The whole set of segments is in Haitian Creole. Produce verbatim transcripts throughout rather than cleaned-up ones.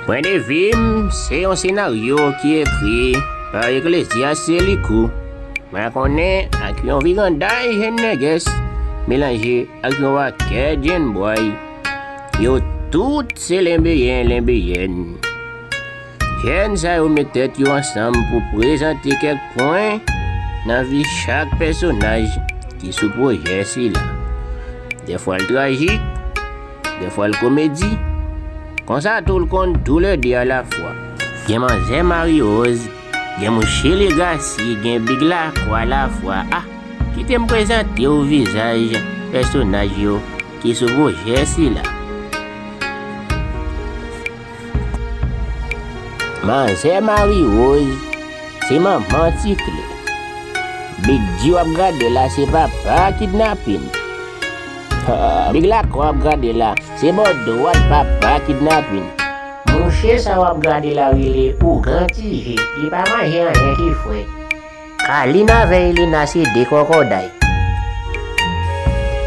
Pwen de vi m se yon senaryo ki ekri pa Ecclesiastes Licou, makonnen ak yon viranday jèn nègès melanje ak yon pakèt jennbway. Yo tout se lenbeyen, lenbeyèn. Jèn sa yo met tèt yo ansanm pou prezante kèk pwen nan vi chak pèsonaj ki sou pwojè sila. Dèfwa l trajik, dèfwa l komedi. Konsa tou l konn toulède alafwa. Gen manzè Marie Rose, gen mouche Legacy, gen Big Lakwa alafwa. Ah, kite m prezante w vizaj pèsonaj yo ki sou pwojè sila. Manzè Marie Rose se manman Ti Kle. Big G w ap gade la se papa Kidnapin. Big Lakwa w ap gade la se bò dwat papa Kidnapin. Mouche sa w ap gade la rele Ougan Ti Je, li pa manje anyen ki frèt. Kalin avè Elena se de kòkòday.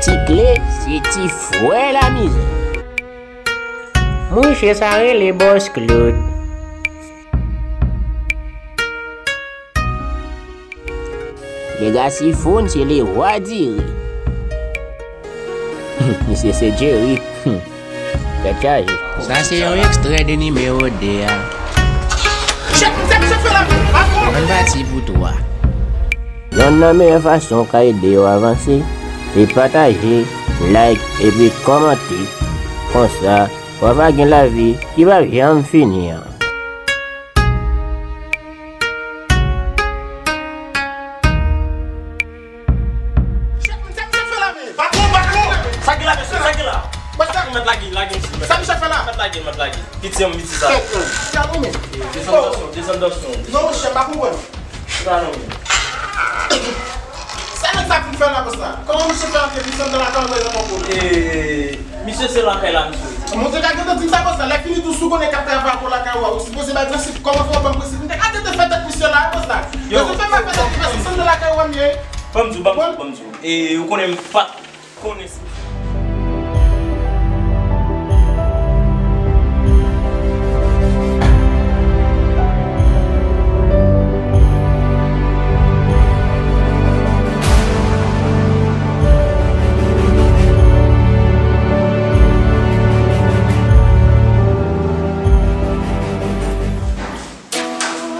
Ti Kle se ti frè lamizè. Mouche sa rele Bòs Claude. Legacy Foun se le wa diri. Misye se Jerry. Tèt chaje. Sa se yon ekstrè de nimewo de a. Ann pati pou twa. Yonn nan meyè fason w ka ede yo avanse, se pataje, like, epi kòmante. Konsa, w ap gen lavi ki p ap janm fini an. Patwon, patwon! Sa gen la, mesye, sa gen la? Patwon, mèt lage, lage, mesye, mèt lage. Sa misye fè la? Mèt lage, mèt lage. Piti an, piti sa. Desann danse, desann danse. Non, monchè, m pa konprann. Sa nèg sa vin fè la konsa? Kòman misye fè antre desann nan lakay mwen nan pòpòl? Misye se lakay la misye rete. Monchè, ka gentan di m sa konsa, lè fini tou si w konnen k ap travay avè w lakay ou a, ou sipoze bay prensip, kòman fè w ban m prensip? M te ka tete fè tèt misye la konsa. Yo, fè pa fè tèt li, paske se nan lakay ou a m ye. Ban m di w, ban m di w, ban m di w. E ou konnen m pa t konnen si.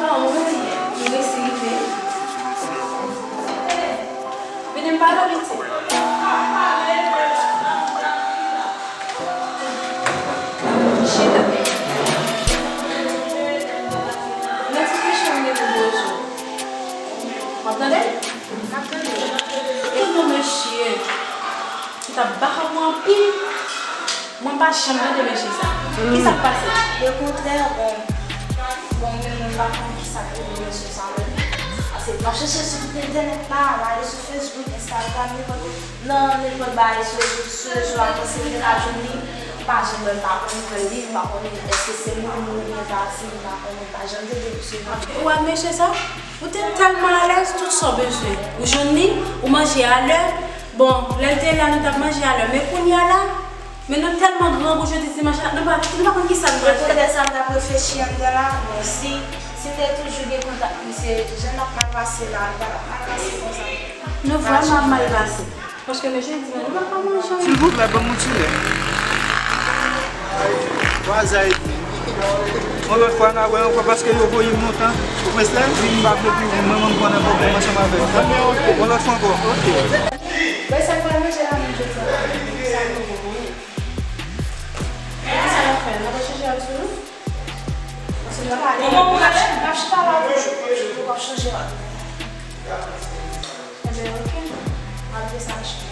Ah, ou resi, ou resi rive. Vini m pale w piti. Chita. Nan ti kesyon m gen pou poze w. W ap tande? M ap tande. Ou konn yon mesye ki t ap baka pou anpil. Mwen pa janm tande mesye sa. Kisa k pase? Lekontrè, bon, bon, mwen menm mwen pa konn kisa k rive mesye sa menm. Paske m ap chèche sou tout entènèt la, m ale sou Facebook, Instagram, nenpòt, nan nenpòt bagay sou rezo, sou rezo a, panse m te ka jwenn li, m pa janm wè l, m pa konn nouvèl li, m pa konnen èske se mouri oubyen pati, m pa konnen, m pa janm tande sou li. Ou wè mesye sa? Ou te tèlman alèz, tout sa w bezwen. Ou jwenn li, ou manje alè. Bon, lè l te la, nou t ap manje alè. Men kounye a la, men nou tèlman grangou jodi dimanch la, nou pa, nou pa konn kisa nou pral fè. Poutèt sa, m t ap reflechi anndan la. Bon, si, si m te toujou gen kontak misye, jan n ap mal pase la, nou pa t ap mal pase konsa. Nou vrèman ap mal pase. Paske mesye di, men nou pa ka manje. Silvouplè, ban m yon ti lè. Vwazay. Yon lòt fwa, n a wè ankò, paske yo voye m lontan. Ou prens la? Wi, m pa vle pi, mwen menm m pran nan pwoblèm ansanm avè l. Yon lòt fwa ankò. Oke. Bay sa k pral manje la menm jodi a. Sa nou voye. Kisa n ap fè? N ap chanje rad sou nou? Paske nou pa ale. N ap chita la toujou. Nou p ap chanje rad. Enben, oke. Malgre sa, n ap chanje.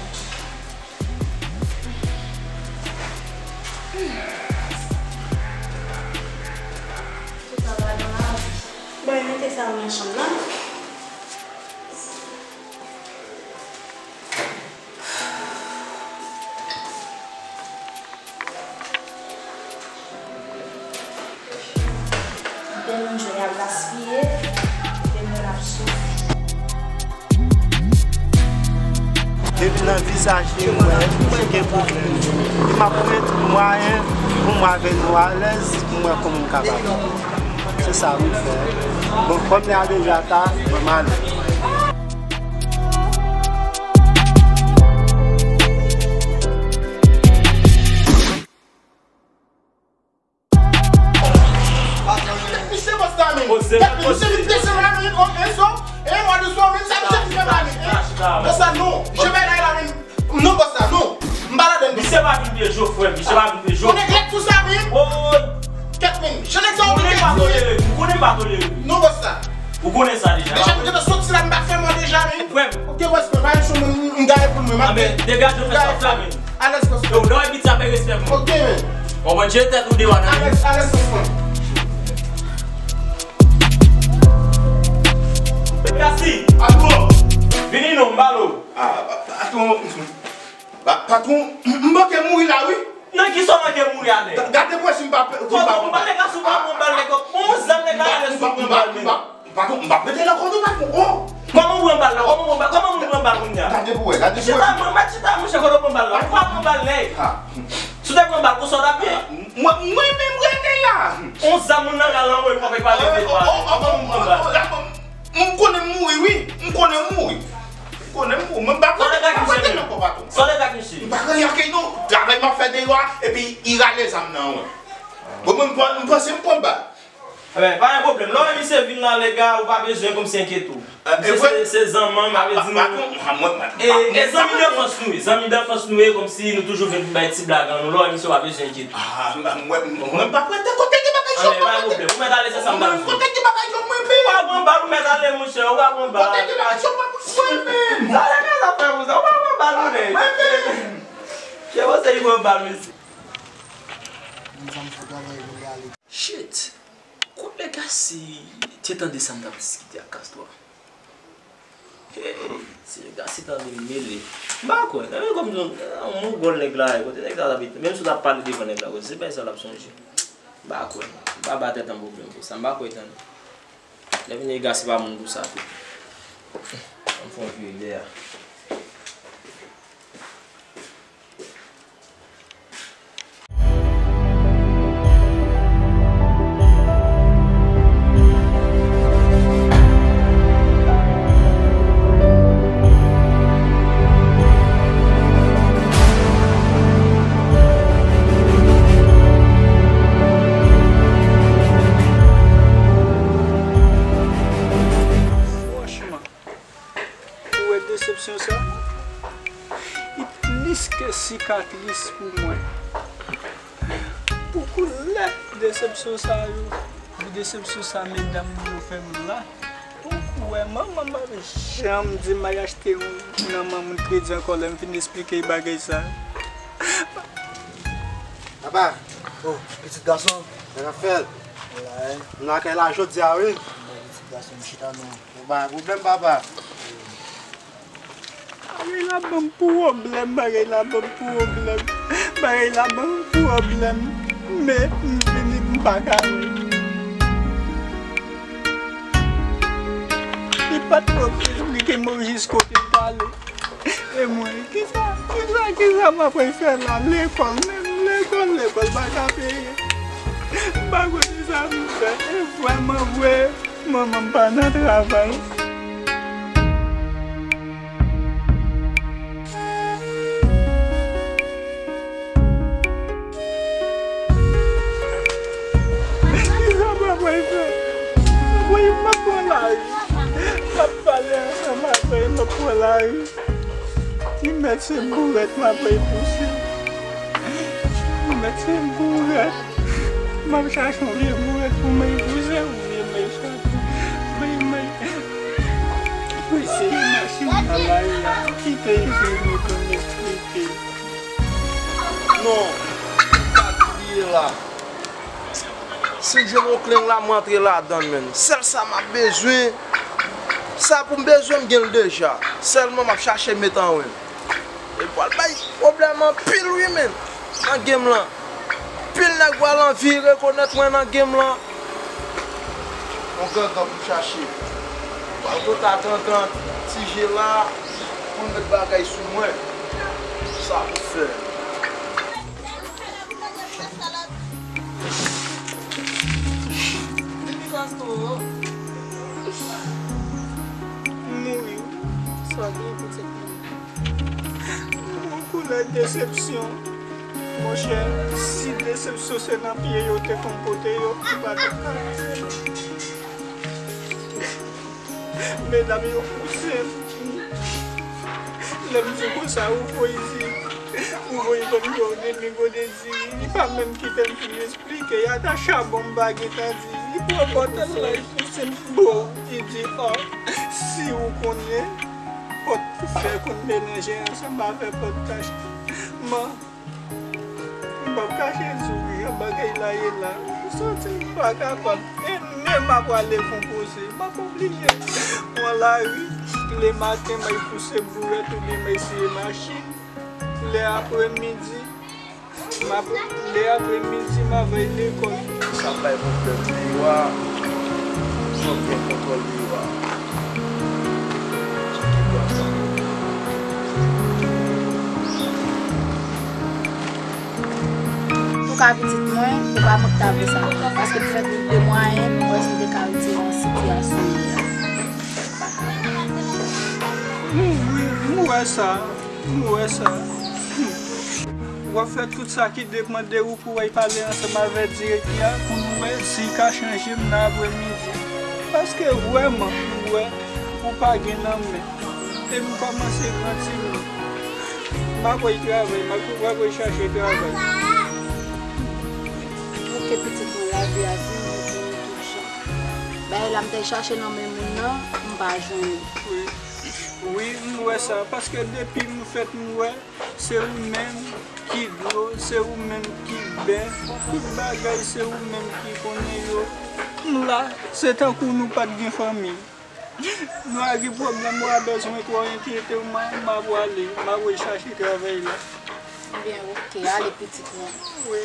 Tout sa va nan lavi. Bon, mete sa nan chanm nan. Anpil moun jwenn y ap gaspiye, anpil moun ap soufri. Depi nan vizaj li, m wè li gen pwoblèm. M ap fouye tout mwayen pou m wè avè nou alèz, pou m wè kòman m ka ba nou. Se sa m fè. Bon, kòm lè a deja ta, bon, m ale. Misye bòs la, men. Misye vin blese mwen la, men. Ok, so, e mwa de swa, men, sa misye vin fè la, men. Bòs la, non. Misye bay la, men. Non, bòs la, non. M pa ladann, misye pa vin pye jo, frè m. Misye pa vin pye jo. Ou neglèk tou sa, men. Woy. Kèt, men. Jan nèg sa ou konnen m pa tolere. Ou konnen m pa tolere. Non, bòs la. Ou konnen sa deja. Deja, m gentan soti la, m pa fè mò deja, men. Frè m. Ok, bòs, mwen pa yon chou, mwen, m gaye pou mwen, m ap degaje w fè sa w fè, men. Alèz, bòs. Yo, lè w piti ap respè pou mwen. Ok, men. Ou konprann, jete tèt ou deyò nan. Alèz, alèz, bòs mwen. Kasi. Atò. Vini non, m ba l ou. Ah, pa-, patwon. Pa-, patwon, m, m manke mouri la, wi. Nan kisa w manke mouri a, nèg? Ga-, gade pou wè si m pa, si m pa. Patwon, m pa nèg la sou pa pran bal, nèg. Bon, zam nèg la ale sou pran bal, men. Patwon, m p ap rete nan kò nou, patwon. Oh! Kòman w pran bal la? Kòman w pran bal? Kòman moun pran bal kounye a? Gade pou wè, gade pou wè. Chita, mwen, mèt chita, monchè, kote w pran bal la? Ou pa pran bal, nèg. Ah. Si w te pran bal, konsa w t ap ye? Mwen, mwen menm rete la. On zam moun nan kal nan woy, fò fè pale de bal. Oh, oh, oh, oh, oh, oh, oh, oh, m konnen m mouri, wi. M konnen m mouri. M konnen m mouri. Mwen m pa konnen, m pa konnen nan kò patwon. Sa w te fè ak misye? M pa gen anyen ak li, non. Travay m ap fè deyò a, epi li rale zam nan, wi. Bon, mwen, m pran, m panse m pran bal. Ebyen, pa gen pwoblèm. Lè w wè misye vin la, lega, ou pa bezwen kòmsi enkyete w. Misye se, se zanmi m, avè di nou. E, e zanmi danfans nou ye, zanmi danfans nou ye, kòmsi nou toujou vin bay ti blag an nou. Lè w wè misye, ou pa bezwen enkyete w. Ah, mwen, mwen, mwen pa prete kote gen bagay sa. Ebyen, pa gen pwoblèm. Ou mèt ale, se sa m t ap di w. Kote gen bagay sa, mwen menm. Ou pa pran bal, ou mèt ale, monchè, ou pa pran bal. Kote gen bagay sa, mwen menm. Sa lega sa fè pou sa, ou pa pran bal, ou nèg. Mwen menm. Chè, panse li pran bal, mesye. Shit! Kot Legacy te tande sa m t ap diskite ak Castro a? Hey, si Legacy tande m mele. M pa kwè. Nan men kòm yon mongòl nèg la ye. Kote nèg sa t ap, menm si w t ap pale devan nèg la, kote se bagay sa l ap sonje. M pa kwè. M pa ba tèt an pwoblèm pou sa. M pa kwè tande. Lè vini Legacy pa moun pou sa tou. Ann fè yon vire dèyè a. Franchman, ou wè desepsyon sa? Li plis ke sikatris pou mwen. Pou koulè desepsyon sa yo, pou desepsyon sa medam yo fè m la. Ou wè, manman m pa janm di m al achte yon nan manman m kredi ankò lè m fin esplike l bagay sa. Papa, oh, pitit gason, sa k ap fèt? Mwen lakay la jodi a, wi. Pitit gason, m chita non. Ou pa gen pwoblèm, papa. Bagay la ban m pwoblèm, bagay la ban m pwoblèm. Bagay la ban m pwoblèm. Men, m vini, m pa ka ri. Li pa t pòv esplike Moris kote l t ale. E mwen, kisa, kisa, kisa m apral fè la? Lekòl, menm lekòl, lekòl pa ka peye. M pa konn kisa m fè. E vrèman vre, manman m pa nan travay. Kisa m apral fè? Wi, m ap pran lari. M ap pale ansanm avè l, m ap pran lari. Li mèt se bourèt m ap pouse. Li mèt se bourèt. M ap chache yon vye bourèt pou mwen pouse, yon vye mèch. Mwen, mwen. Pouse machin nan lari a. Kite li vini pou m esplike. Non, m pa bliye la. Si m jwenn yon kleng la, m rantre ladan l, menn. Sèl sa m ap bezwen, sa pou m bezwen, m gen l deja. Sèlman, m ap chache met an wen. E pral bay pwoblèm anpil, wi, menn, nan game lan. Anpil nèg pral anvi rekonèt mwen nan game lan. Yon gangan pou m chache. Pral kontak gangan, Ti Je la, pou l met bagay sou mwen. Sa pou fè. M mouri. Sa byen pitit mwen. Yon koulè desepsyon. Monchè, si desepsyon se nan pye yo te konn pote yo, m pa t ap ka. Medam yo pouse m. Lè m di konsa, ou voye di, ou voye ban m yo de mi gode di, li pa menm kite m fin esplike, ata chabon m pa gentan di, li pran bòtèl la, li pouse m bo, li di, o, si ou konnen, pòt fè konn melanje ansanm avè pòt kach. Man, M p ap kache di w, jan bagay la ye la, m santi m pa kapab. E menm apre ale fon koze, m ap oblije pran lari. Lematen, m ay pouse bourèt oubyen m ay siye machin. Lè apremidi, m ap, lè apremidi, m ap ay lekòl. Sa bay pwoblèm, Lewa. Fò w gen kontwòl Lewa. Touka pitit mwen, ou pa mank ta vle sa. Paske m fè tout de mwayen pou m wè si m te ka retire nan sitiyasyon m ye a. M, m, m wè sa, m wè sa. W ap fè tout sa ki depann de ou pou w al pale ansanm avè direktè a pou nou wè si l ka chanje m nan apremidi. Paske vrèman, m wè ou pa gen nan men. E m kòmanse gran timoun. M ap al travay, m ap, m ap al chache travay. Ok, pitit mwen, lavi a vin, vin, vin tout jan. Bagay la, m te chache nan men moun nan, m pa jwenn li. Wi. Wi, m wè sa, paske depi m fèt m wè, se ou menm ki dlo, se ou menm ki bè, tout bagay se ou menm ki konnen yo. M la, se tankou nou pa t gen fanmi. Nou a gen pwoblèm, ou a bezwen twò enkyete w, m a, m a pwale, m a pwale chache travay la. Ebyen, ok, ale pitit mwen. Wi.